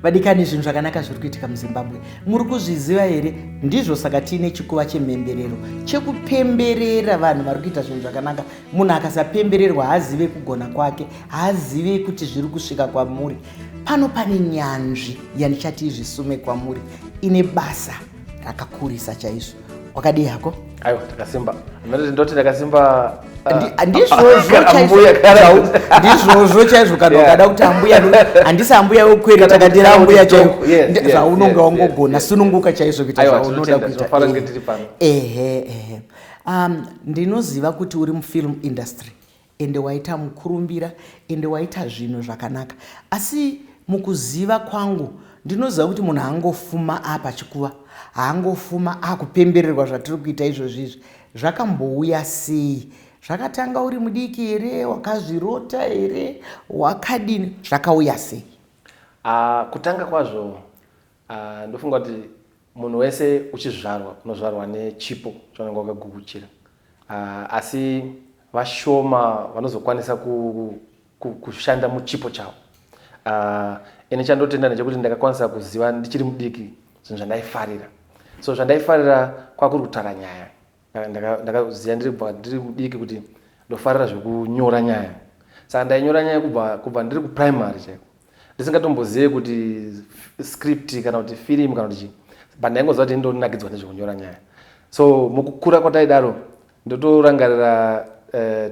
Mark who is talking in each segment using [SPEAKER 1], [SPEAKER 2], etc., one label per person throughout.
[SPEAKER 1] Vadikani, zvinhu zvakanaka zviri kuitika muZimbabwe muri kuzviziva here? Ndizvo saka tiine chikuva chemhemberero chekupemberera vanhu vari kuita zvinhu zvakanaka. Munhu akasapembererwa haazive kugona kwake, haazive kuti zviri kusvika kwamuri. Pano pane nyanzvi yandichati izvisume kwamuri, ine basa rakakurisa chaizvo. Wakadii hako?
[SPEAKER 2] Aiwa, takasimba. Ndoti ndakasimba.
[SPEAKER 1] Ndizvozvo chaizvo. Kana ukada kuti ambuya, handisi ambuya wekwere, takatira ambuya chaizvo. Zvaunonge wangogona, sununguka chaizvo kuita zvaunoda kuita. Ehe, ehe. Ndinoziva kuti uri mufilm industry, ende waita mukurumbira, ende waita zvinhu zvakanaka. Asi mukuziva kwangu, ndinoziva kuti munhu haangofuma apa chikuva, haangofuma akupembererwa zvatiri kuita izvozvi. Izvi zvakambouya sei? Zvakatanga uri mudiki here? Wakazvirota here? Wakadini? Zvakauya sei?
[SPEAKER 2] Kutanga kwazvo, ndofunga kuti munhu wese uchizvarwa unozvarwa nechipo chaunenge wakagukuchira, asi vashoma vanozokwanisa kushanda muchipo chavo. Ene chandotenda ndechekuti ndakakwanisa kuziva ndichiri mudiki zvinhu zvandaifarira. So zvandaifarira kwakuri kutaura nyaya. Ndakaziva ndiri mudiki kuti ndofarira zvekunyora nyaya, saka ndainyora nyaya kubva ndiri kuprimary chaiko, ndisingatombozive kuti script kana kuti firimu kana kuti chii, but ndaingoziva kuti ndonakidzwa nezvekunyora nyaya. So mukukura kwataidaro, ndotorangarira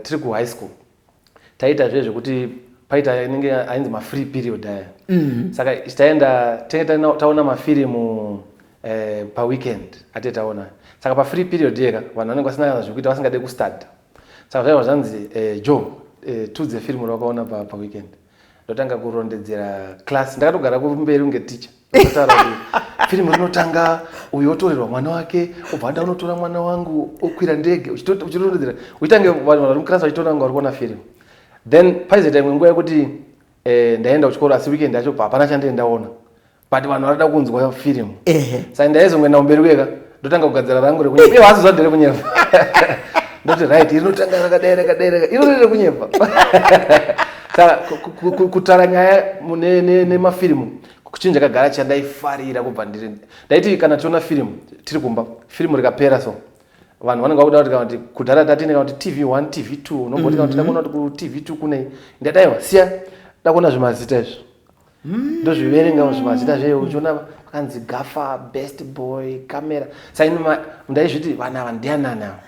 [SPEAKER 2] tiri kuhigh school taiita zve zvekuti paita inenge ainzi mafree period aya. Saka taenda tenge taona mafirimu paweekend ate taona. Saka pafree period yeka vanhu vanenge vasina kana zvekuita, vasingade kustart. Saka zvaiva zvanzi, "Joe, tudze firimu rawakaona paweekend." Ndotanga kurondedzera class, ndakatogara kumberi kunge ticha. Ndotaura kuti firimu rinotanga, uyu otorerwa mwana wake, obva anda unotora mwana wangu, okwira ndege, uchirondedzera, uchitange vanhu vari muclass vachitoona kunge vari kuona firimu. Then paizoita imwe nguva yekuti ndaenda kuchikoro, asi weekend yacho hapana chandee ndaona, but vanhu varida kunzwa firimu. Saka ndaizongoenda kumberi kweka, ndotanga kugadzira rangu rekunyepa. Ivo hasi zvandere kunyepa, ndoti, "Right, rinotanga rakadai, rakadai, rakadai." Iro rere kunyepa. Saka kutaura nyaya nemafirimu chinhu chakagara chandaifarira kubva ndiri. Ndaiti kana tichiona firimu tiri kumba, firimu rikapera, so vanhu vanenge vakuda kuti, kana kuti kudhara tatine kana kuti TV 1, TV 2, unomboti kana kuti ndakuona kuti ku TV 2 kunei. Ndadaiwa siya ndakuona zvimazita izvo, ndozviverenga zvimazita zveyo, uchiona vakanzi gaffer, best boy, camera. Saka ini ndaizviti vanhu ava ndianani ava?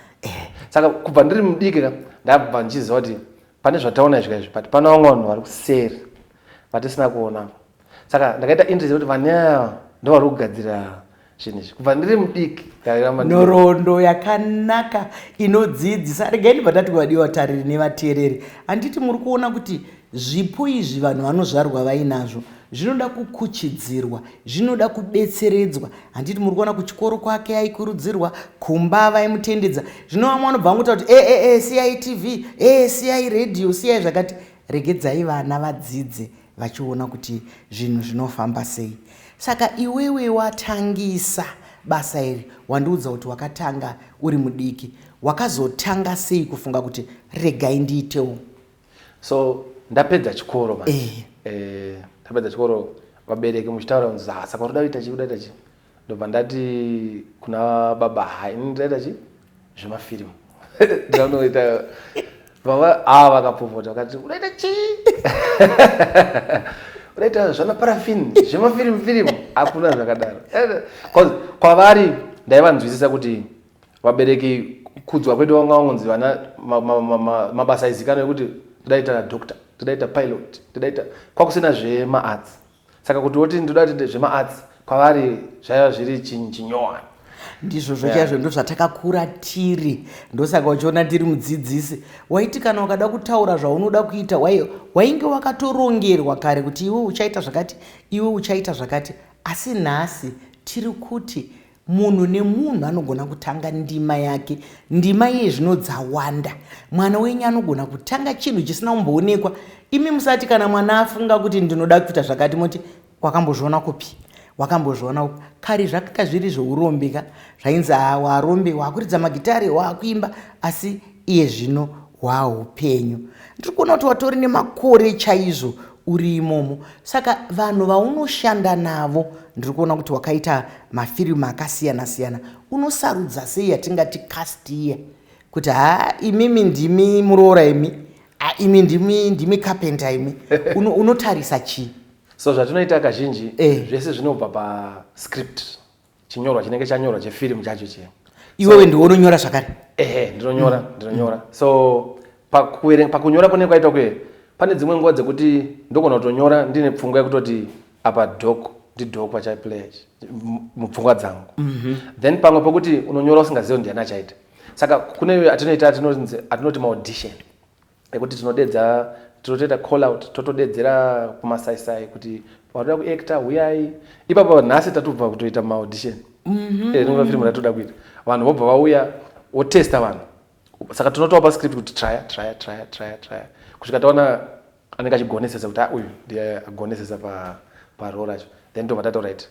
[SPEAKER 2] Saka kubva ndiri mudiki ka, ndabva ndichiziva kuti pane zvataona izvi kaizvi, but pane vamwe vanhu vari kuseri vatisina kuona. Saka ndakaita interest yekuti vane ava ndo vari kugadzira zvinhu izvi. Kubva ndiri mudiki ndairamba
[SPEAKER 1] Nhoroondo yakanaka inodzidzisa. Regai ndibva tati, vadiwa tariri nevateereri, handiti muri kuona kuti zvipo izvi vanhu vanozvarwa vainazvo, zvinoda kukuchidzirwa, zvinoda kubetseredzwa. Handiti muri kuona kuchikoro kwake aikurudzirwa, kumba vaimutendedza. Zvino vamwe vanobva vangotaura kuti, "E, e, e, siyai TV, e, siyai redhiyo, siyai zvakati." Regedzai vana vadzidze vachiona kuti zvinhu zvinofamba sei. Saka iwewe watangisa basa iri, wandiudza kuti wakatanga uri mudiki. Wakazotanga sei kufunga kuti regai ndiitewo?
[SPEAKER 2] So ndapedza chikoro manje. Ndapedza chikoro, vabereki muchitaura kunzi, "Ah, saka unoda kuita chii, uda kuita chii?" Ndobva ndati kuna baba, "Hai, ini ndaita chi zvemafirimu, ndinoita." Baba ava vakapopota, vakati, "Unoita chii? Unoita zvana parafini, zvemafirimu firimu? Hakuna zvakadaro." 'Cause kwavari ndaivanzwisisa kuti vabereki kudzwa kwedu vanga vangonzi vana mabasa aizikanwa ekuti todaita doctor, todaita pilot, todaita, kwakusina zvemaarts. Saka kuti woti ndoda kuti zvemaarts, kwavari zvaiva zviri chinhu chinyowani.
[SPEAKER 1] Ndizvozvo chaizvo, ndo zvatakakura tiri. Ndosaka uchiona ndiri mudzidzisi. Waiti kana ukada kutaura zvaunoda kuita, wainge wakatorongerwa kare kuti iwe uchaita zvakati, iwe uchaita zvakati. Asi nhasi tiri kuti munhu nemunhu anogona kutanga ndima yake. Ndima iye zvino dzawanda. Mwana wenyu anogona kutanga chinhu chisina kumboonekwa. Imi musati kana mwana afunga kuti ndinoda kuita zvakati, moti, "Wakambozviona kupi? Wakambozviona kupi?" Kare zvakanga zviri zveurombe ka, zvainzi, "Ha, warombe, wakuridza magitare, wakuimba." Asi iye zvino hwaupenyu. Ndiri kuona kuti watori nemakore chaizvo. Uri imomo, saka vanhu vaunoshanda navo, ndiri kuona kuti wakaita mafirimu akasiyana siyana. Unosarudza sei yatingati cast iya, kuti ha, imimi ndimi muroora, imi, ha, imi ndimi carpenter, imi? Unotarisa chii?
[SPEAKER 2] So zvatinoita kazhinji, zvese zvinobva pascript, chinyorwa chinenge chanyorwa chefirimu chacho chiya.
[SPEAKER 1] Iwewe ndiwe unonyora zvakare?
[SPEAKER 2] Ehe, ndinonyora, ndinonyora. So pakunyora kune kwaita kwe pane dzimwe nguva dzekuti ndogona kutonyora ndine pfungwa yekutoti apa doc ndidoc vachaplaya mupfungwa dzangu. Then pamwe pokuti unonyora usingazivi ndiani achaita. Saka kune atinoita atinoti maaudition, ekuti tinodedza, tinotoita call out, totodedzera kumasaisai kuti vanoda kuacta huyai ipapo. Nhasi tatobva kutoita maaudition. Rinova firimu ratoda kuita, vanhu vobva vauya, wotesta vanhu. Saka tinotovapa script kuti traya, traya, traya, traya, traya, kusvika taona anenge achigonesesa, kuti, "Ah, uyu ndiye agonesesa parole racho." Then tobva tati, "Right,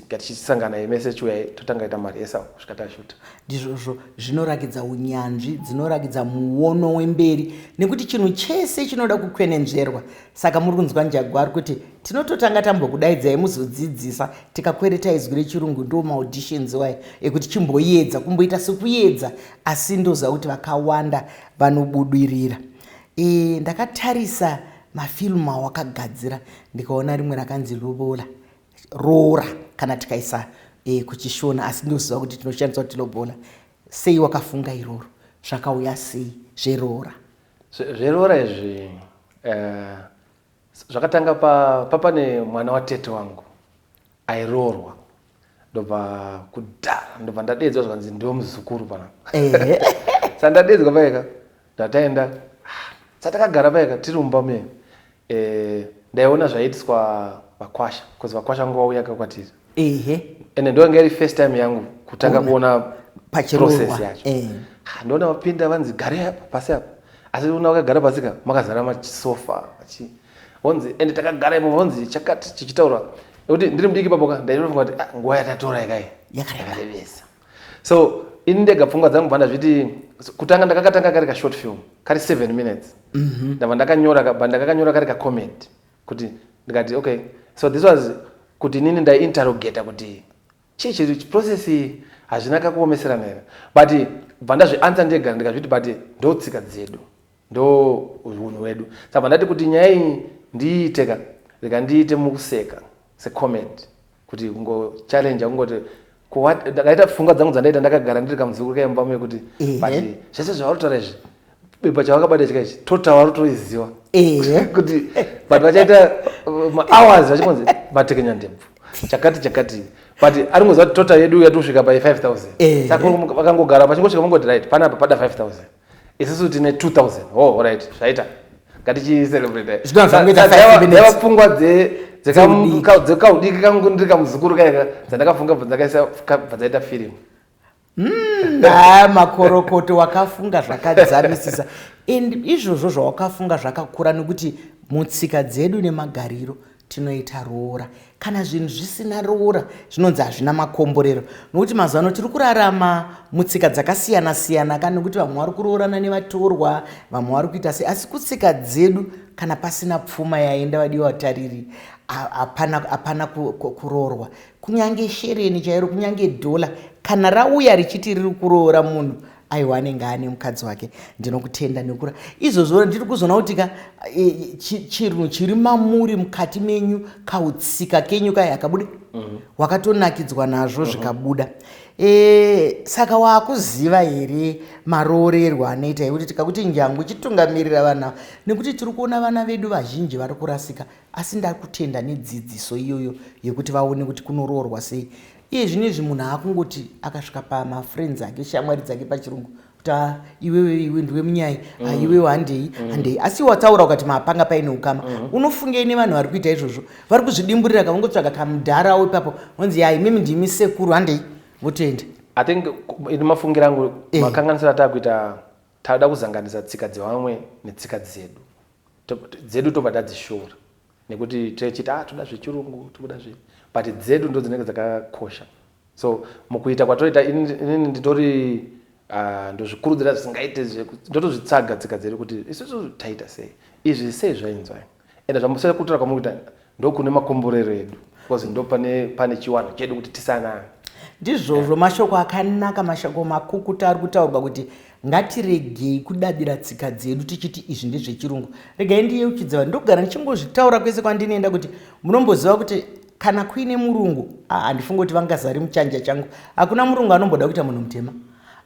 [SPEAKER 2] ngatichisangana mese, chiuyai." Totanga ita marehearsal kusvika tashuta.
[SPEAKER 1] Ndizvozvo zvinorakidza unyanzvi, dzinorakidza muono wemberi, nekuti chinhu chese chinoda kukwenenzverwa. Saka muri kunzwa Njagu kuti tinototanga tambokudaidzai muzodzidzisa, tikakwereta izwi rechirungu, ndo maauditions wayo ekuti chimboedza, kumboita sekuedza, asi ndoziva kuti vakawanda vanobudirira. Ndakatarisa mafilimu awakagadzira, ndikaona rimwe rakanzi Lobola, Roora kana tikaisa kuchishona, asi ndinoziva kuti tinoshandisa kuti Lobola. Sei wakafunga iroro? Zvakauya sei zveroora?
[SPEAKER 2] Zveroora izvi zvakatanga papane mwana watete wangu airoorwa. Ndobva kudhara ndobva ndadedzwa, zvikanzi ndiwe muzukuru panapa. Saka ndadedzwa paika, ndataenda. Sa takagara paika tiri mumba muye, ndaiona zvaiitiswa vakwasha, because vakwasha vangu vauya kakwatiri. Ende ndoyanga iri first time yangu kutanga kuona
[SPEAKER 1] Pachiroorwa.
[SPEAKER 2] Process yacho. Ah, ndoona vapinda, vanzi gare apa pasi apa, asi una vakagara pasi ka, makazara masofa achi vonzi, ende takagara ipo, vonzi chakati chichitaurwa, nekuti ndiri mudiki ipapo ka, ndaitofunga kuti, ah, nguva yatatora ikai
[SPEAKER 1] Yakareba.
[SPEAKER 2] Yakarevesa. So ini ndega pfungwa dzangu bva ndazviti, kutanga ndakakatanga kari kashort film kari 7 minutes. Ndabva ndakanyora bva ndakakanyora kari kacomedy, kuti ndikati, okay, so this was kuti inini ndaiinterrogata kuti chii chiri process iyi, hazvina kakuomeserana here? But bva ndazvianswer ndega, ndikazviti, but ndo tsika dzedu, ndo unhu hwedu. Saka bva ndati kuti nyaya iyi ndiite ka, rega ndiite mukuseka, secomedy, kuti kungochallenge, kungoti ndakaita pfungwa dzangu dzandaita ndakagara ndiri kamuzukuru kaimba muye, kuti but zvese zvavari kutaura izvi, bepa chavakabata chika ichi, total vari kutoiziva, kuti but vachaita mahours vachingonzi matekenya ndebvu, chakati chakati, but ari ngoziva kuti total yedu yatosvika pa 5000. Saka vakangogara vachingosvika vangoti, "Right, panapa pada 5000, isusu tine 2000. Oh, right, zvaita, ngatichicelebrate."
[SPEAKER 1] Zvinova zvangoita 5 minutes.
[SPEAKER 2] Dzaiva pfungwa dzekaudiki kangu ndiri kamuzukuru kaika, dzandakafunga, bva dzakaisa, bva dzaita firimu.
[SPEAKER 1] Ha, makorokoto, wakafunga zvakadzamisisa, and izvozvo zvawakafunga zvakakura, nekuti mutsika dzedu nemagariro tinoita roora. Kana zvinhu zvisina roora zvinonzi hazvina makomborero, nokuti mazuva ano tiri kurarama mutsika dzakasiyana siyana ka, nekuti vamwe vari kuroorana nevatorwa, vamwe vari kuita sei, asi kutsika dzedu kana pasina pfuma yaenda, vadiwa vatariri, hapana kuroorwa. Kunyange shereni chairo, kunyange dhola, kana rauya richiti riri kuroora munhu, aiwa, anenge ane mukadzi wake. Ndinokutenda nekura izvozvo. Ndiri kuzoona kuti ka chinhu chiri mamuri, mukati menyu, kautsika kenyu kai akabuda. Wakatonakidzwa nazvo, zvikabuda. Saka waakuziva here maroorerwo anoita, ekuti tikakuti Njangu chitungamirira vanhu ava, nekuti tiri kuona vana vedu vazhinji vari kurasika? Asi ndakutenda nedzidziso iyoyo yekuti vaone kuti kunoroorwa sei. Iye zvino izvi munhu akungoti akasvika pamafriends ake, shamwari dzake pachirungu, kuti, "Ah, iwewe, iwe ndiwe munyai. Ah, iwewe, handei, handei." Asi wataura ukati mapanga paine ukama. Unofungei nevanhu vari kuita izvozvo, vari kuzvidimburira, kavangotsvaga kamudharawo ipapo, vonzi, "Ya, imimi ndimi sekuru, handei," votoenda?
[SPEAKER 2] I think ini mafungiro angu, makanganisiro atakuita, tada kuzanganisa tsika dzevamwe netsika dzedu. Dzedu tobva tadzishora nekuti techiti, "Ah, toda zvechirungu, toda zve," but dzedu ndo dzinenge dzakakosha. So mukuita kwatoita, inini nditori ndozvikurudzira zvisingaite, ndotozvitsaga tsika dzedu kuti isusu taita sei izvi, sei zvainzwa. Ende zvamusai kutaura kwamuri kuita, ndokune makomborero edu, because ndo pane chiwanhu chedu kuti tisanane.
[SPEAKER 1] Ndizvozvo, mashoko akanaka, mashoko makukuta ari kutaurwa kuti ngatiregei kudadira tsika dzedu tichiti izvi ndezvechirungu. Regai ndiyeuchidze vanhu, ndogara ndichingozvitaura kwese kwandinoenda kuti munomboziva kuti kana kuine murungu, handifungi kuti vangazari muchanja changu, hakuna murungu anomboda kuita munhu mutema.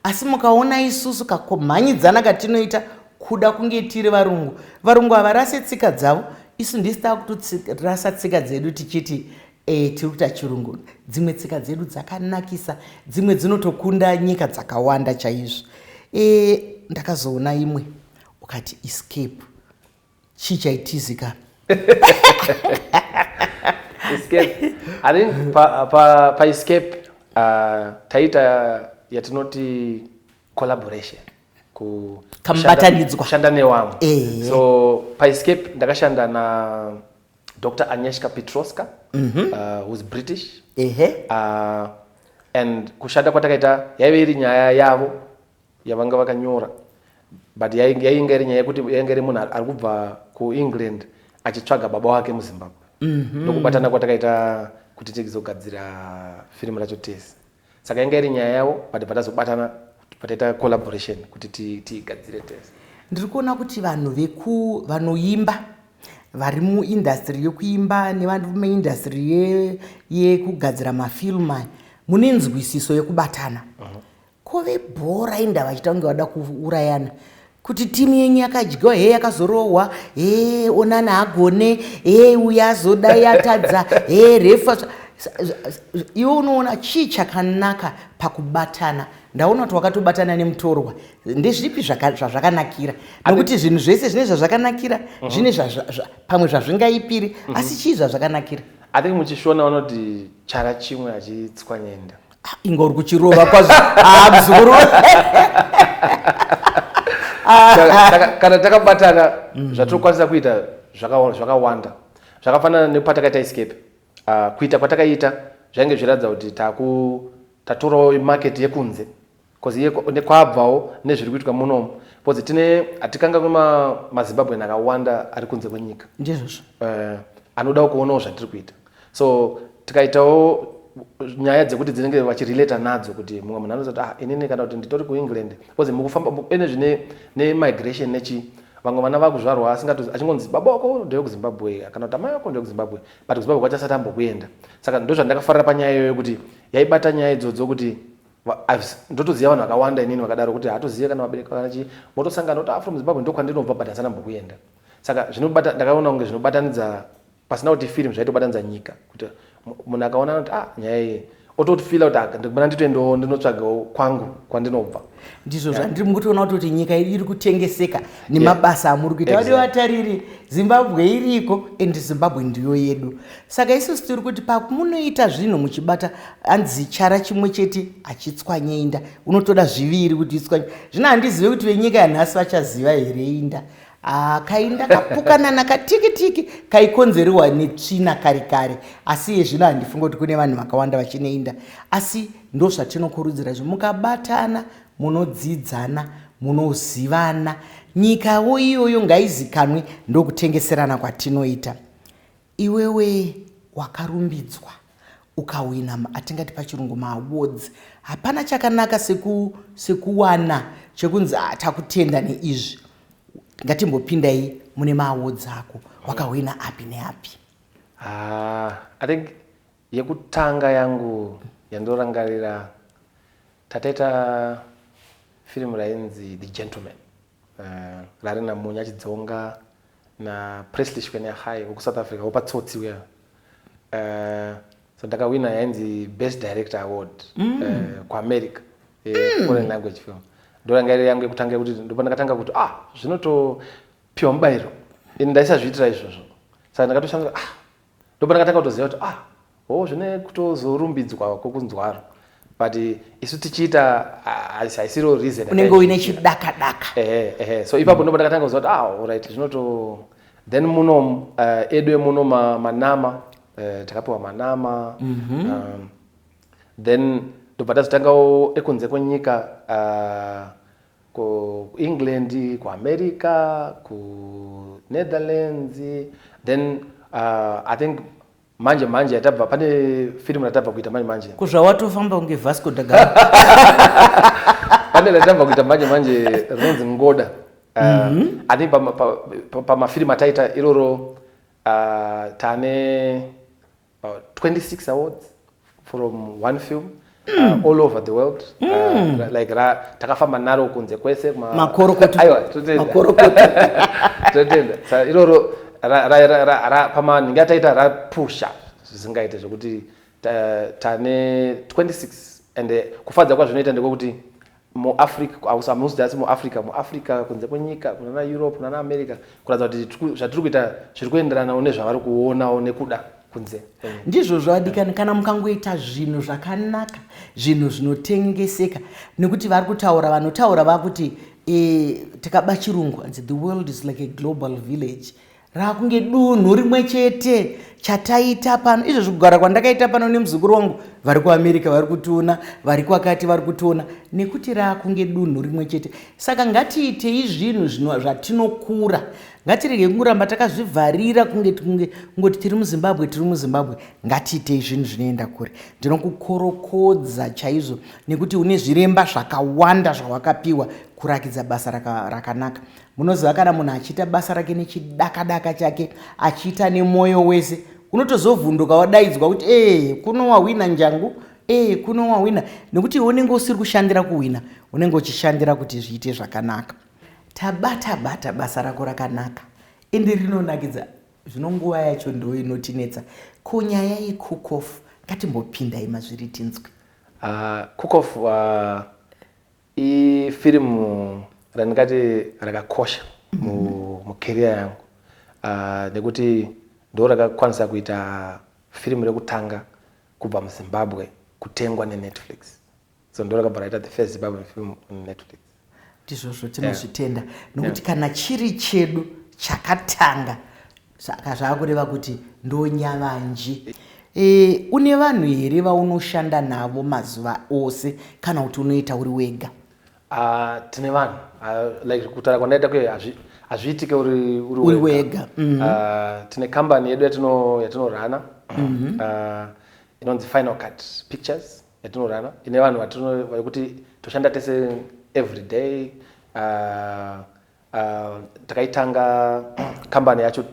[SPEAKER 1] Asi mukaona isusu kakumhanyidzana katinoita kuda kunge tiri varungu, varungu havarase tsika dzavo, isu ndisi takutorasa tsika dzedu tichiti tiri kuita chirungu. Dzimwe tsika dzedu dzakanakisa, dzimwe dzinotokunda nyika dzakawanda chaizvo. Ndakazoona imwe ukati Escape, chii chaitizika?
[SPEAKER 2] Escape, I think pa Escape taita yatinoti collaboration.
[SPEAKER 1] Kamubatanidzwa.
[SPEAKER 2] Kushanda nevamwe. So paEscape ndakashanda na Dr Agnieszka Piotrowska, who's British. And kushanda kwatakaita, yaive iri nyaya yavo yavanga vakanyora, but yainga iri nyaya yekuti yainga iri munhu ari kubva kuEngland achitsvaga baba wake muZimbabwe. Ndokubatana kwatakaita kuti tigizogadzira firimu racho tese. Saka yainga iri nyaya yavo, but patazobatana pataita collaboration kuti tiigadzire tese.
[SPEAKER 1] Ndiri kuona kuti vanhu veku vanoimba, vari muindustry yekuimba nevari muindustry yekugadzira mafilmu aya, mune nzwisiso yekubatana. Ko vebhora, inda vachiita kunge vada kuurayana kuti timu yenyu yakadyiwa, he, yakazorohwa, he, onana agone, he, uyu azodai atadza, he, refa. Iwe unoona chii chakanaka pakubatana? Ndaona kuti wakatobatana nemutorwa. Ndezvipi zvazvakanakira? Nokuti zvinhu zvese zvine zvazvakanakira, zvine pamwe zvazvingaipiri, asi chii zvazvakanakira?
[SPEAKER 2] I think muchiShona vanoti chara chimwe hachitswanyenda.
[SPEAKER 1] Ah, inga uri kuchirova kwazvo. Ah, muzukuru.
[SPEAKER 2] Kana takabatana, zvatinokwanisa kuita zvakawanda. Zvakafanana nepatakaita Escape. Kuita kwatakaita zvainge zviratidza kuti tatorawo market yekunze, because iye nekwabvawo nezviri kuitwa munomu, because tine hatikanganwe maZimbabwean akawanda ari kunze kwenyika.
[SPEAKER 1] Ndizvozvo.
[SPEAKER 2] Anodawo kuonawo zvatiri kuita. So tikaitawo nyaya dzekuti dzinenge vachirelata nadzo, kuti mumwe munhu anozoti, "Ah, inini," kana kuti, "Nditori kuEngland," because mukufamba ene zvine nemigration nechi, vamwe vana vakuzvarwa asingato achingonzi baba wako ndewekuZimbabwe kana kuti amai vako ndewekuZimbabwe, but kuZimbabwe kwacho asati ambokuenda. Saka ndo zvandakafarira panyaya iyoyo, kuti yaibata nyaya idzodzo, kuti ndotoziva vanhu vakawanda inini vakadaro, kuti haatozive kana vabereki kana chii, motosangana kuti, "Ah, from Zimbabwe ndokwandinobva, but hasana ambokuenda." Saka zvinobata, ndakaona kunge zvinobatanidza pasina kuti film, zvaitobatanidza nyika, kuti munhu akaona kuti, "Ah, nyaya iyi," otofeela kuti, "Ah, ndikubona nditoendawo ndinotsvagawo kwangu kwandinobva."
[SPEAKER 1] Ndizvo zvandiri mukutoona kuti nyika yedu iri kutengeseka nemabasa amuri kuita. Vadi vatariri, Zimbabwe iriko, and Zimbabwe ndiyo yedu. Saka isusu tiri kuti pamunoita zvinhu muchibata, hanzi chara chimwe chete hachitswanye inda, unotoda zviviri kuti itswanye. Zvino handizive kuti venyika yanhasi vachaziva here inda. Ah, kainda kapukanana katiki tiki kaikonzerwa netsvina kare kare, asi iye zvino handifungi kuti kune vanhu vakawanda vachine inda. Asi ndo zvatinokurudzira izvo, mukabatana munodzidzana, munozivana. Nyikawo iyoyo ngaizikanwe, ndokutengeserana kwatinoita. Iwewe wakarumbidzwa ukawina atingati pachirungu maawards. Hapana chakanaka sekuwana chekunzi, "Ah, takutenda neizvi." Ngatimbopindai mune maawards ako, wakawina api neapi?
[SPEAKER 2] Ah, I think yekutanga yangu yandorangarira, tataita firimu rainzi The Gentleman, rari naMunya Chidzonga naPresley Shwenehai wekuSouth Africa, wopaTsotsi uya. So ndakawina yainzi Best Director Award kuAmerica, foreign language film. Ndoranga iri yangu yekutanga, yekuti ndopandakatanga kuti, ah, zvinotopiwa mubayiro. Ini ndaisazviitira izvozvo, saka ndakatoshandisa, ah, ndopandakatanga kutoziva kuti, ah, o, zvine kutozorumbidzwa kwokunzwaro. But isu tichiita, haisiro reason.
[SPEAKER 1] Unenge uine chidaka daka.
[SPEAKER 2] Ehe, so ipapo ndipo ndakatanga kuziva kuti, ah, alright, zvinoto. Then muno edu emuno manama, takapiwa manama. Then ndobva tazotangawo ekunze kwenyika. Kuengland, kuAmerica, kuNetherlands. Then I think manje manje yatabva, pane firimu ratabva kuita manje manje.
[SPEAKER 1] Kuzvawatofamba kunge Vasco da Gama.
[SPEAKER 2] Pane ratabva kuita manje manje rinonzi Ngoda. I think pamafirimu ataita iroro tane about 26 awards from one film all over the world. Like takafamba naro kunze kwese.
[SPEAKER 1] Makorokoto.
[SPEAKER 2] Aiwa, totenda.
[SPEAKER 1] Makorokoto.
[SPEAKER 2] Totenda. Iroro pamanhingi ataita rapusha zvisingaite zvekuti tane 26. And kufadza kwazvinoita ndekwekuti muAfrica, hamusi asi muAfrica, muAfrica, kunze kwenyika, kunana Europe, kunana America, kuratidza kuti zvatiri kuita zviri kuenderanawo nezvavari kuonawo nekuda kunze.
[SPEAKER 1] Ndizvo zvadikani, kana mukangoita zvinhu zvakanaka, zvinhu zvinotengeseka, nekuti vari kutaura, vanotaura vakuti tikaba chirungu anzi the world is like a global village, raakunge dunhu rimwe chete. Chataita pano izvozvi, kugara kwandakaita pano nemuzukuru wangu, vari kuAmerica vari kutiona, vari kwakati vari kutiona, nekuti raakunge dunhu rimwe chete. Saka ngatiitei zvinhu zvatinokura, ngatirege kungoramba takazvivharira kunge kungoti tiri muZimbabwe, tiri muZimbabwe. Ngatiitei zvinhu zvinoenda kure. Ndinokukorokodza chaizvo nekuti une zviremba zvakawanda zvawakapiwa kurakidza basa rakanaka. Munoziva, kana munhu achiita basa rake nechidakadaka chake, achiita nemwoyo wese, unotozovhunduka wadaidzwa kuti e kuno wahwina njangu, e kuno wahwina, nekuti unenge usiri kushandira kuhwina, unenge uchishandira kuti zviite zvakanaka. Tabata bata basa rako rakanaka, ende rinonakidza. Zvino nguva yacho ndo inotinetsa. Ko nyaya yeCook Off, ngatimbopindai mazviri tinzwi.
[SPEAKER 2] Cook Off ifirimu randingati rakakosha mucareer yangu, nekuti ndo rakakwanisa kuita firimu rekutanga kubva muZimbabwe kutengwa neNetflix. So ndo rakabva raita the first Zimbabwean film on Netflix.
[SPEAKER 1] Ndizvozvo, tinozvitenda, nokuti kana chiri chedu chakatanga, saka zvaakureva kuti ndonyavanji. Une vanhu here vaunoshanda navo mazuva ose, kana kuti unoita uri wega?
[SPEAKER 2] Tine vanhu. Like kutaura kwandaita kuye, hazviitike uri
[SPEAKER 1] uri wega.
[SPEAKER 2] Tine kambani yedu yatinorana inonzi Final Cut Pictures, yatinorana, ine vanhu vekuti toshanda tese every day. Takaitanga kambani yacho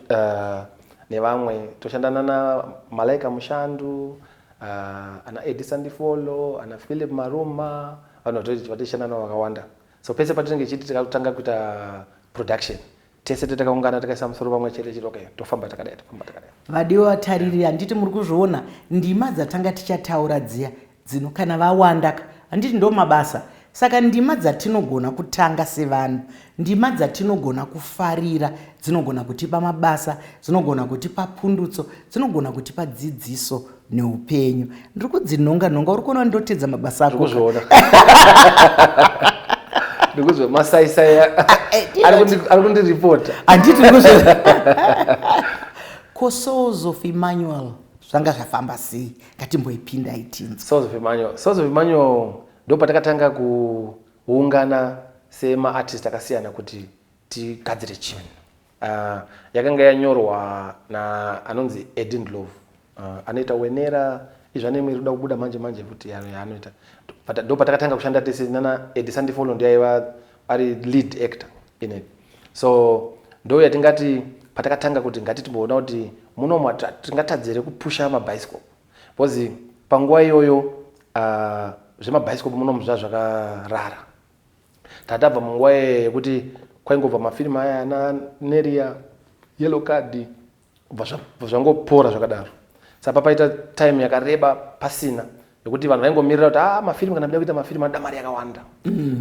[SPEAKER 2] nevamwe, toshanda nana Malaika Mushandu, ana Edi Sandifolo, ana Philip Maruma, vanhu vatishanda navo vakawanda. So pese patinenge chiti tikatanga kuita production, tese takaungana, takaisa musoro pamwe chete, chiti okay, tofamba takadai, tofamba takadai.
[SPEAKER 1] Vadiwa vatariri, handiti muri kuzviona ndima dzatanga tichataura dziya dzino? Kana vawanda ka, handiti ndo mabasa? Saka ndima dzatinogona kutanga sevanhu, ndima dzatinogona kufarira, dzinogona kutipa mabasa, dzinogona kutipa pundutso, dzinogona kutipa dzidziso neupenyu. Ndiri kudzinhonga nhonga, uri kuona ndotedza mabasa ako.
[SPEAKER 2] Ndikuzviona, ndikuzviona masaisai ari kundiripota.
[SPEAKER 1] Handiti ndikuzviona? Ko Souls of Emmanuel zvanga zvafamba sei? Ngatimboipindai tinzwe.
[SPEAKER 2] Souls of Emmanuel, Souls of Emmanuel ndo patakatanga kuungana semaartist akasiyana kuti tigadzire chinhu. Yakanga yanyorwa na anonzi Edi Ndlovu, anoita Wenera izvo, ane imwe iri kuda kubuda manje manje futi yaanoita. Ndo patakatanga kushanda tese nana Edi Sandifolo, ndiye aiva ari lead actor in it. So ndo yatingati patakatanga kuti ngati timboona kuti munomu tingatadzire kupusha mabhaisikopo, because panguva iyoyo zvemabhaisikopo munomu zva zvakarara. Tatabva munguva iyoyo yekuti kwaingobva mafirimu aya ana Neria, Yellow Card, bva zvangopora zvakadaro. Saka papaita time yakareba pasina, yekuti vanhu vaingomirira kuti ah, mafirimu, kana muda kuita mafirimu anoda mari yakawanda,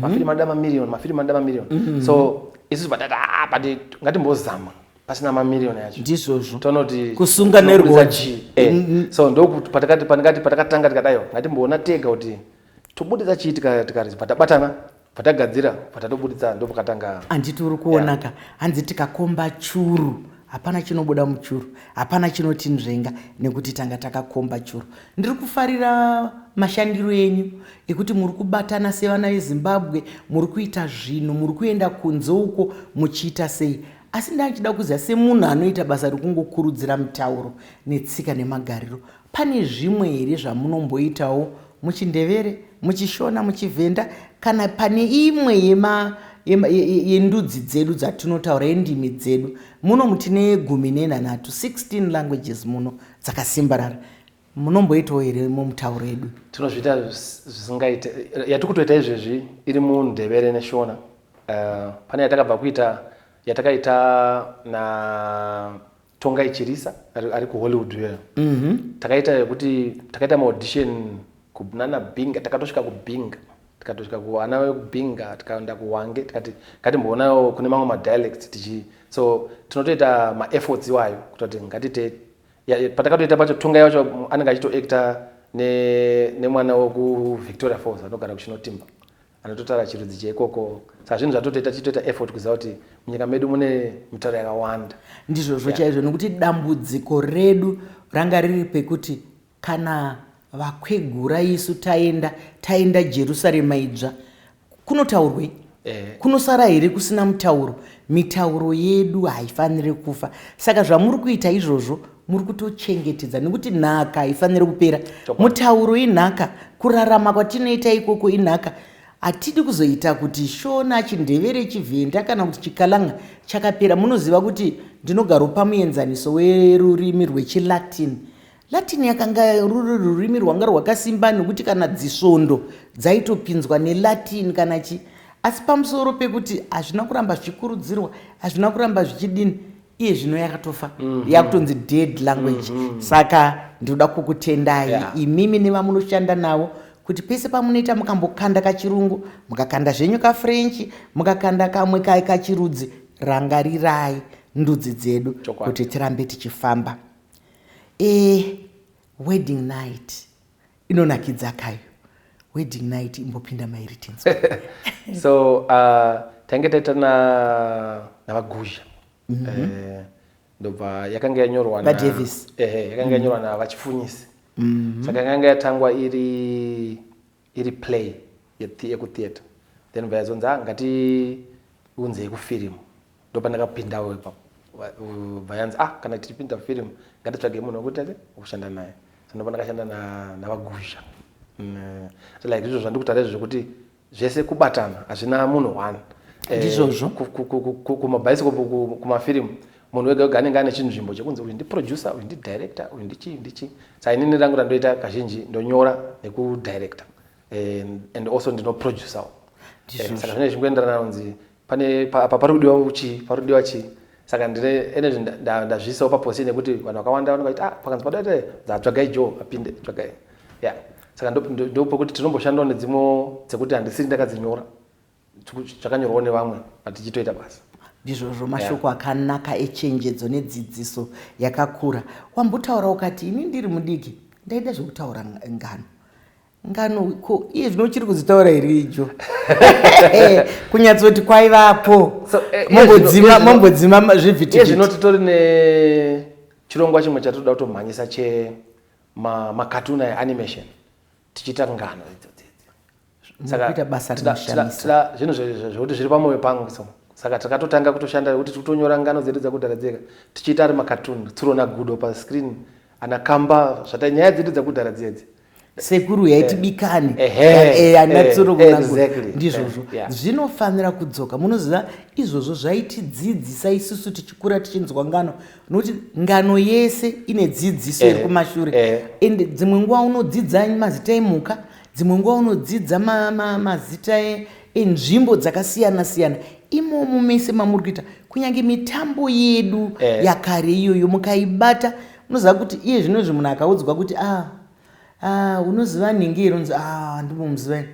[SPEAKER 2] mafirimu anoda mamiriyoni, mafirimu anoda mamiriyoni. So isusu patati ah, but ngatimbozama pasina mamiriyoni acho.
[SPEAKER 1] Ndizvozvo.
[SPEAKER 2] Toona kuti
[SPEAKER 1] Kusunga
[SPEAKER 2] tinobudisa
[SPEAKER 1] nerwodzi.
[SPEAKER 2] chii. So ndokuti patakati pandingati patakatanga tikadayo, ngatimboona tega kuti tobudisa chii, tikaridza, patabatana, patagadzira, patatobudisa, ndopakatanga.
[SPEAKER 1] Handiti uri kuonaka? Hanzi tikakomba churu. Hapana chinobuda muchuru, hapana chinotinzvenga, nekuti tanga takakomba churu. Ndiri kufarira mashandiro enyu ekuti muri kubatana sevana veZimbabwe, muri kuita zvinhu, muri kuenda kunze uko muchiita sei. Asi ndachida kuziva, semunhu anoita basa rekungokurudzira mutauro netsika nemagariro, pane zvimwe here zvamunomboitawo muchiNdevere, muchiShona, muchiVhenda, kana pane imwe yendudzi dzedu dzatinotaura, yendimi dzedu muno? Mutine 13, 16 languages muno dzakasimbarara. Munomboitawo here mumutauro yedu?
[SPEAKER 2] Tinozviita zvisingaite. Yatiri kutoita izvezvi iri muNdevere neShona. Pane yatakabva kuita, yatakaita na Tongai Chirisa ari kuHollywood iyoyo. Takaita yekuti takaita maaudition kunana Binga, takatosvika kuBinga, tikatosvika kuana vekuBinga, tikaenda kuWange, tikati ngatimboonawo kune mamwe madialects tichi. So tinotoita maefforts iwayo kutoti ngatite. Patakatoita pacho, Tongai wacho anenge achitoacta nemwana wekuVictoria Falls anogara kuChinotimba, anototaura chirudzi cheikoko. Saka zvinhu zvatotoita, tichitoita effort kuziva kuti munyika medu mune mitauro yakawanda.
[SPEAKER 1] Ndizvozvo chaizvo, nekuti dambudziko redu ranga riri pekuti kana vakwegura isu taenda Jerusarema idzva, kunotaurwei? Kunosara here kusina mutauro? Mitauro yedu haifaniri kufa. Saka zvamuri kuita izvozvo, muri kutochengetedza, nekuti nhaka haifaniri kupera. Mutauro inhaka, kurarama kwatinoita ikoko inhaka. Hatidi kuzoita kuti Shona, chiNdevere, chiVhenda kana kuti chiKalanga chakapera. Munoziva kuti ndinogaropa muenzaniso werurimi rwechiLatin. Latin yakanga ruri rurimi rwanga rwakasimba, nekuti kana dzisvondo dzaitopinzwa neLatin kana chi. Asi pamusoro pekuti hazvina kuramba zvichikurudzirwa, hazvina kuramba zvichidini, iye zvino yakatofa, yakutonzi dead language. Saka ndinoda kukutendai imimi nevamunoshanda navo, kuti pese pamunoita mukambokanda kachirungu, mukakanda zvenyu kaFrench, mukakanda kamwe kachirudzi, rangarirai ndudzi dzedu kuti tirambe tichifamba. Wedding Night inonakidza kayo. Wedding Night, imbopinda mairi tinzwa.
[SPEAKER 2] So tainge taita navaGuzha. Ndobva yakanga yanyorwa
[SPEAKER 1] VaDavis.
[SPEAKER 2] Ehe, yakanga yanyorwa navaChifunyisi. Saka yakanga yatangwa iri play yekutheatre, then bva yazonzi, "Ah, ngatiunzei kufirimu." Ndopandakapindawo ipapo. Bva yanzi, "Ah, kana tichipinda firimu, ngatitsvagei munhu wekuti ate wekushanda naye." So ndopandakashanda navaGuzha. So like izvo zvandikutaura izvo zvekuti zvese kubatana, hazvina munhu one.
[SPEAKER 1] Ndizvozvo.
[SPEAKER 2] Kumabhaisikopo, kumafirimu, munhu wega wega anenge ane chinzvimbo chekunzi uyu ndiproducer, uyu ndidirector, uyu ndichii, ndichii. Saka inini rangu randoita kazhinji ndonyora nekudirector, and also ndinoproducerwo. Saka zvinenge zvichingoenderana kunzi pane apa pari kudiwa chii, pari kudiwa chii. Saka ndine ene ndazviisawo paposition yekuti vanhu vakawanda vanenge vachiti, "Ah, pakanzi padaita dzatsvagai Joe apinde, tsvagai." Yeah, saka ndopokuti tinomboshandawo nedzimwe dzekuti handisiri ndakadzinyora, zvakanyorwawo nevamwe, but tichitoita basa.
[SPEAKER 1] Ndizvozvo, mashoko akanaka echenjedzo nedzidziso yakakura. Wambotaura ukati, "Ini ndiri mudiki ndaida zvekutaura ngano." Ngano ko iye zvino uchiri kudzitaura here ijo? Kunyatsoti kwaivapo.
[SPEAKER 2] So,
[SPEAKER 1] Mombodzima
[SPEAKER 2] iye
[SPEAKER 1] zvivhitivhiti.
[SPEAKER 2] Zvino titori nechirongwa chimwe chatinoda kutomhanyisa chemakatuni eanimation, tichiita ngano idzo dzidzi.
[SPEAKER 1] Mukuita basa rinoshamisa.
[SPEAKER 2] Zvinhu zvekuti zviri pamwoyo pangu. So saka takatotanga kutoshanda kuti tikutonyora ngano dzedu dzakudhara dzega, tichiita ari makatuni, Tsuro naGudo pascreen, ana Kamba, zvata nyaya dzedu dzakudhara dzedzi.
[SPEAKER 1] Sekuru yaitibikani ana Tsuro kuna Gudo. Ndizvozvo. Zvinofanira kudzoka. Munoziva, izvozvo zvaitidzidzisa isusu tichikura tichinzwa ngano, nokuti ngano yese ine dzidziso iri kumashure. Ende dzimwe nguva unodzidza mazita emhuka, dzimwe nguva unodzidza mazita enzvimbo dzakasiyana siyana. Imomo mese mamuri kuita, kunyange mitambo yedu yakare iyoyo mukaibata, munoziva kuti iye zvino izvi munhu akaudzwa kuti, "Ah, ah, unoziva nhingi?" Inonzi, "Ah, ndimomuziva ini."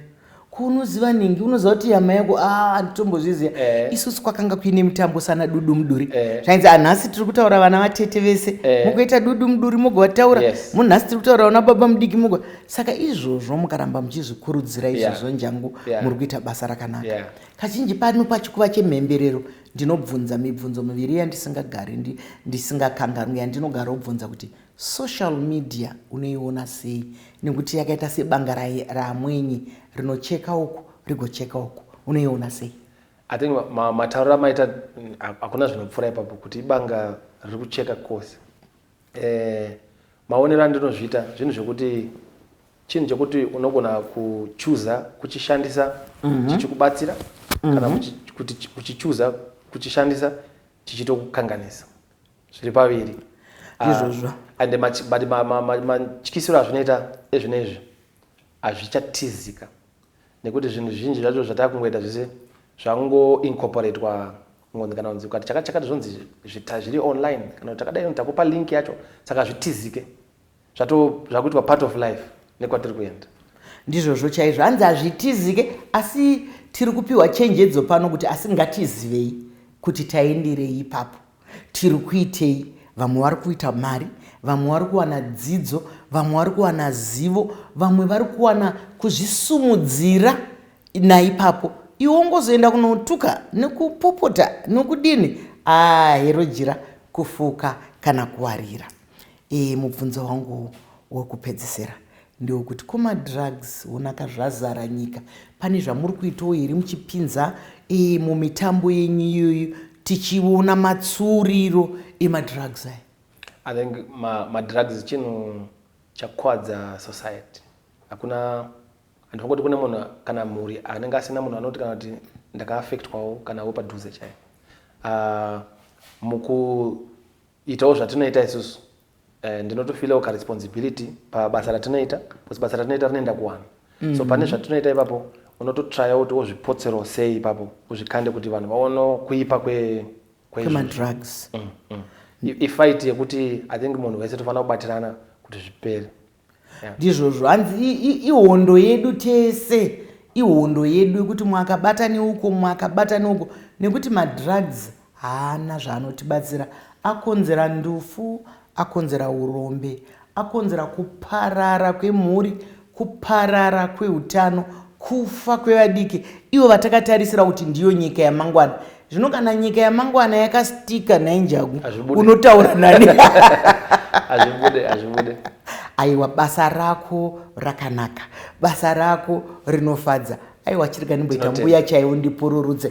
[SPEAKER 1] Kunoziva nhingi, unoziva kuti hama yako, a handitombozviziva. Isusu kwakanga kuine mitambo sana dudu muduri. Zvainzi anhasi tiri kutaura vana vatete vese, mugoita dudu muduri, mugovataura. Munhu nhasi tiri kutaura vana baba mudiki, mugo. Saka izvozvo mukaramba muchizvikurudzira izvozvo, njangu, muri kuita basa rakanaka. Kazhinji pano pachikuva chemhemberero ndinobvunza mibvunzo miviri yandisingagari ndisingakanganwi, yandinogara kubvunza kuti social media unoiona sei, nekuti yakaita sebanga ramwenyi rinocheka uku rigocheka uku. Unoiona sei?
[SPEAKER 2] I think matauriro amaita, hakuna zvinopfuura ipapo kuti ibanga riri kucheka kose. Maonero andinozviita, zvinhu zvekuti chinhu chekuti unogona kuchuza kuchishandisa chichikubatsira kana kuti kuchichuza kuchishandisa chichitokukanganisa, zviri paviri.
[SPEAKER 1] Izvozvo.
[SPEAKER 2] And but matyisiro azvinoita ezvinezvi hazvichatizika, nekuti zvinhu zvizhinji zvacho zvatakungoita zvese zvangoincorporatwa ngonzi kana kunzi ukati chakati chakati zvonzi zviri online, kana kuti takadai takupa link yacho, saka zvitizike, zvakuitwa part of life nekwatiri kuenda.
[SPEAKER 1] Ndizvozvo chaizvo, hanzi hazvitizike, asi tiri kupiwa chenjedzo pano kuti asi ngatizivei kuti taenderei ipapo, tiri kuitei. Vamwe vari kuita mari, vamwe vari kuwana dzidzo, vamwe vari kuwana zivo, vamwe vari kuwana kuzvisumudzira naipapo. Iwe ungozoenda kunotuka nekupopota nokudini, ahero jira kufuka kana kuwarira. Mubvunzo wangu wekupedzisira ndewekuti kumadrugs onaka zvazara nyika, pane zvamuri kuitawo here muchipinza mumitambo yenyu iyoyo, tichiona matsuriro emadrugs aya?
[SPEAKER 2] I think madrugs chinhu chakwadza society. Hakuna, handifungi kuti kune munhu kana mhuri anenge asina munhu anoti kana kuti ndakaaffectwawo kana wo padhuze chaiyo. Mukuitawo zvatinoita isusu, ndinotofeelawo karesponsibility pabasa ratinoita, because basa ratinoita rinoenda kuvanhu. So pane zvatinoita ipapo, unototraya kuti wozvipotserawo sei ipapo, uzvikande kuti vanhu vaonewo kuipa kweizvozvo.
[SPEAKER 1] Kwemadrugs.
[SPEAKER 2] Ifight yekuti I think munhu wese tofanira kubatirana kuti zvipere.
[SPEAKER 1] Ndizvozvo, hanzi ihondo yedu tese, ihondo yedu yekuti mwakabata neuko, mwakabata neuko, nekuti madrugs haana zvaanotibatsira. Akonzera ndufu, akonzera urombe, akonzera kuparara kwemhuri, kuparara kweutano, kufa kwevadiki ivo vatakatarisira kuti ndiyo nyika yamangwana. Zvino kana nyika yamangwana yakastika nainjagu,
[SPEAKER 2] Hazvibude.
[SPEAKER 1] unotaura nani?
[SPEAKER 2] Hazvibude, hazvibude.
[SPEAKER 1] Aiwa, basa rako rakanaka, basa rako rinofadza. Aiwa, chirega ndimboita
[SPEAKER 2] Tinotenda.
[SPEAKER 1] mbuya chaiwo ndipururudze.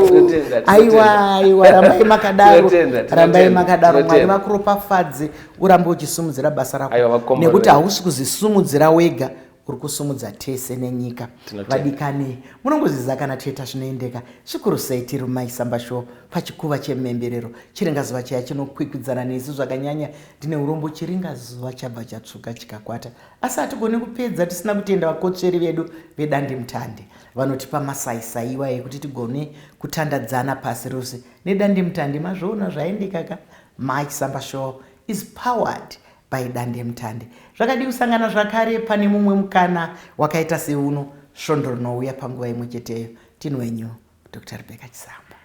[SPEAKER 2] Tinotenda, tinotenda.
[SPEAKER 1] Aiwa, aiwa, rambai makadaro.
[SPEAKER 2] Tinotenda, tinotenda,
[SPEAKER 1] Rambai makadaro, Mwari
[SPEAKER 2] tinotenda.
[SPEAKER 1] vakuropafadze, urambe uchisimudzira basa rako,
[SPEAKER 2] Aiwa, vakomborere.
[SPEAKER 1] nekuti hausi kuzvisumudzira wega, uri kusumudza tese nenyika.
[SPEAKER 2] Tinotenda.
[SPEAKER 1] Vadikani, munongoziza kana toita zvinoendeka zvikuru sei. Tiri muMaisamba Show pachikuva chemhemberero. Chiringazuva chaya chinokwikwidzana nesu zvakanyanya. Ndine urombo, chiringazuva chabva chatsvuka chikakwata, asi hatigoni kupedza tisina kutenda vakotsveri vedu vedandemutande vanotipa masaisai iwaya ekuti tigone kutandadzana pasi rose nedandemutande. Mazvoona zvaendeka ka. Mike Samba Show is powered by dandemutande. Zvakadii kusangana zvakare pane mumwe mukana wakaita seuno svondo rinouya panguva imwe cheteyo. Tini wenyu Dr Rebecca Chisamba.